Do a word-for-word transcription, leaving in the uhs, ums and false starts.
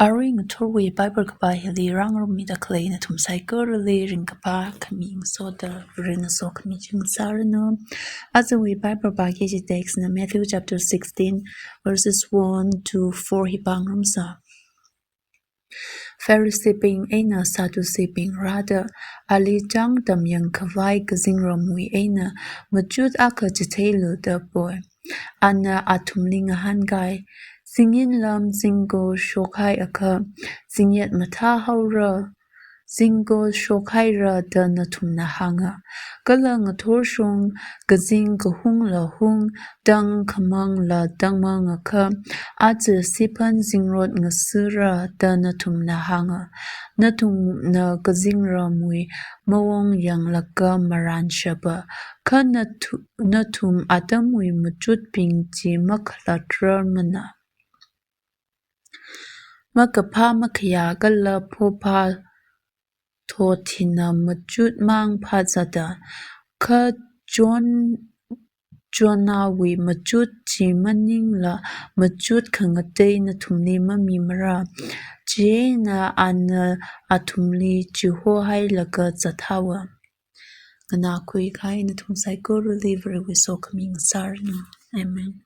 Arui ngathorwui Bible kapā hili rāngarummida khalei nathum saikorali ringkaphā khami ngasoda Varena sokhami chi ngasāranu. Ajawui Bible pāki kaji text na Matthew chapter sixteen, verses one to four hi pāngarumsa. Phariseebing eina Sadduceebing rāda ali chang tamyang khavai kazingramwui eina machut akha chitheilu da poi. Ana athumli ngahānkai, "Zingin lam zingko shokhaiakha, zingyat mathāhaora, zingko shokhaira da nathumna hānga. Kala ngathorshong kazing kahungla hung, tang khamangla tangmangakha, aja siphan zingrot ngasura da nathumna hānga. Nathumna kazingramwui mawung yanglaga maranshapa, kha nathu-, nathum atamwui machutbing chi makhalatrarmana. Makaphā makhayā kala phophā thot hina machut mang phāzata, kha John, Jonahwui machut chi maningla machut khangatei nathumli mamimara." Chieina ana athumli chihohailaga zathaowa. Nganākhui kahai nathum saikorali Varewui sokhami ngasāranu. Amen.